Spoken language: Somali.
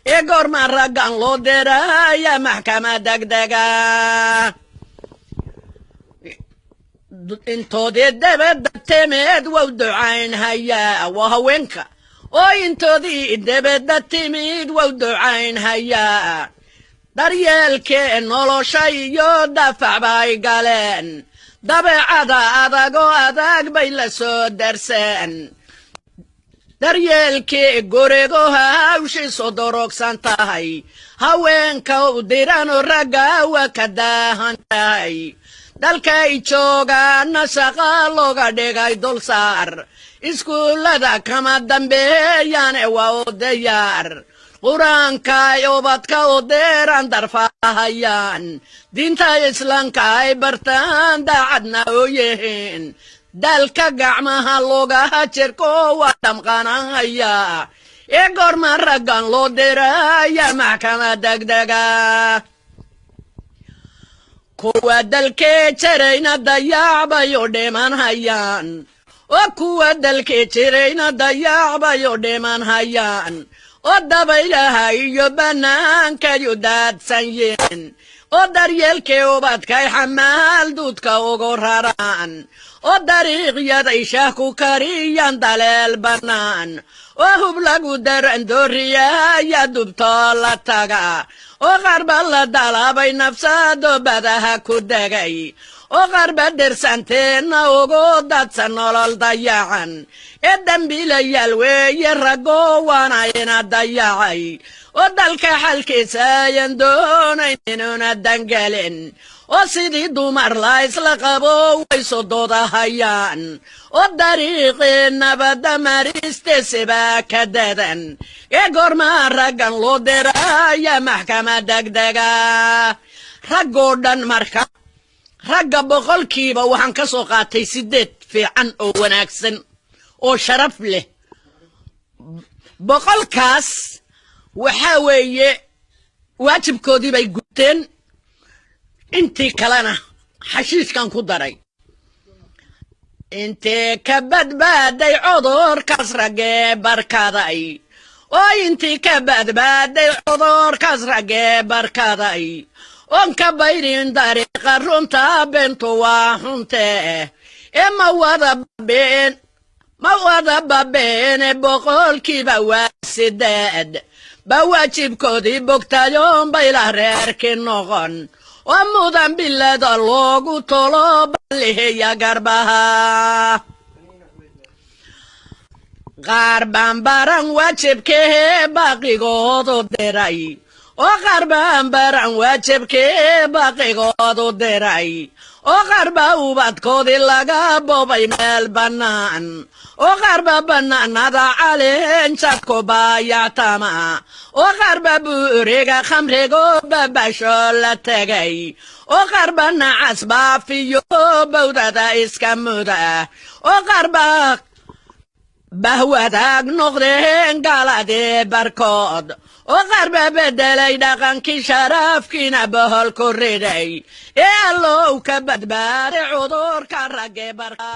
Ee goorma raggan loo diraya maxkamad degdega? Intoodii debedda timid wow ducayn hayaa, waa haweenka oo intoodii debedda timid wow ducayn hayaa. Daryeelkee nolosha iyo dafac bay galeen, dabeecada adagoo adag bay la soo darseen. Daryeelkii gurigo hawshiisu durugsan tahay, haweenka u dirano ragga waa ka daahan tahay. Dalkay joogaana shaqa looga dhigay dulsaar, iskuullada kama dambeeyaane waa u diyaar. Qur-aankaay ubadka u diran darfahayaan, diinta islaamka ay bartaan daacadna u yihiin. Dalka gacmaha loogaha jirko waa damqanahaya. Ee goorma raggan loo diraya maxkamad degdega? Kuwa dalkee jirayna dayac bay u dhiman hayaan, oo kuwa dalkee jirayna dayac bay u dhiman hayaan, oo dabaylaha iyo bannaankayu daadsan yihiin, oo daryeelkii ubadkay xamaal duudka ugu raraan, oo dariiqyaday shaah ku kariyaan daleel bannaan, oo hub lagu darandooriyaya dubtoo la taga, oo qarba la dalabay nafsado badaha ku degay, oo qarba dhirsanteenna ugu dadsan nolol dayacan. Ee dembiilayaal weeye raggo, waana ina dayacay, oo dalka xalkiisa ayan doonayn inuuna dangelin, oo sidii dumar la isla qabo wayso doodahayaan, oo dariiqii nabadda mariistesibaa ka dadan. Ee goormaa raggan loo diraya maxkamad degdega? Raggoo dhan marka, ragga 100% waxaan ka soo qaatay 8 fiican oo wanaagsan oo sharaf leh. 100kaas waxaa weeye waajibkoodii bay guteen, intii kalena xashiishkan ku daray. Intee ka badbaaday cudurkaas raggee barkaday, oo intii ka badbaaday cudurkaas raggee barkaday, oon ka bayrin dariiqa runta, beentu waa xuntee. Ee ma wada babeene, waa 8% ba waajibkoodii bogtayoon bayla reerkii noqon, oo mudan bilada loogu tolo ballihiya garbaha. Qaar baan baran waajibkee baaqigoodu diray, oo qaar baan baran waajibkee baaqigoodu diray, oo qaar baa ubadkoodii laga boobay meel bannaan, oo qaar baa bannaanada caleenjadku baayactama, oo qaar baa buuriga khamrigo babasho la tegay, oo qaar baa nacas baafiyo bawdada iska muda, oo qaar baa bahwadaag noqdeen gaaladii barkood, oo qaar baa beddelay dhaqankii sharaafkiina bohol ku riday. Ee Allow ka badbaaday cudurka ragge barka.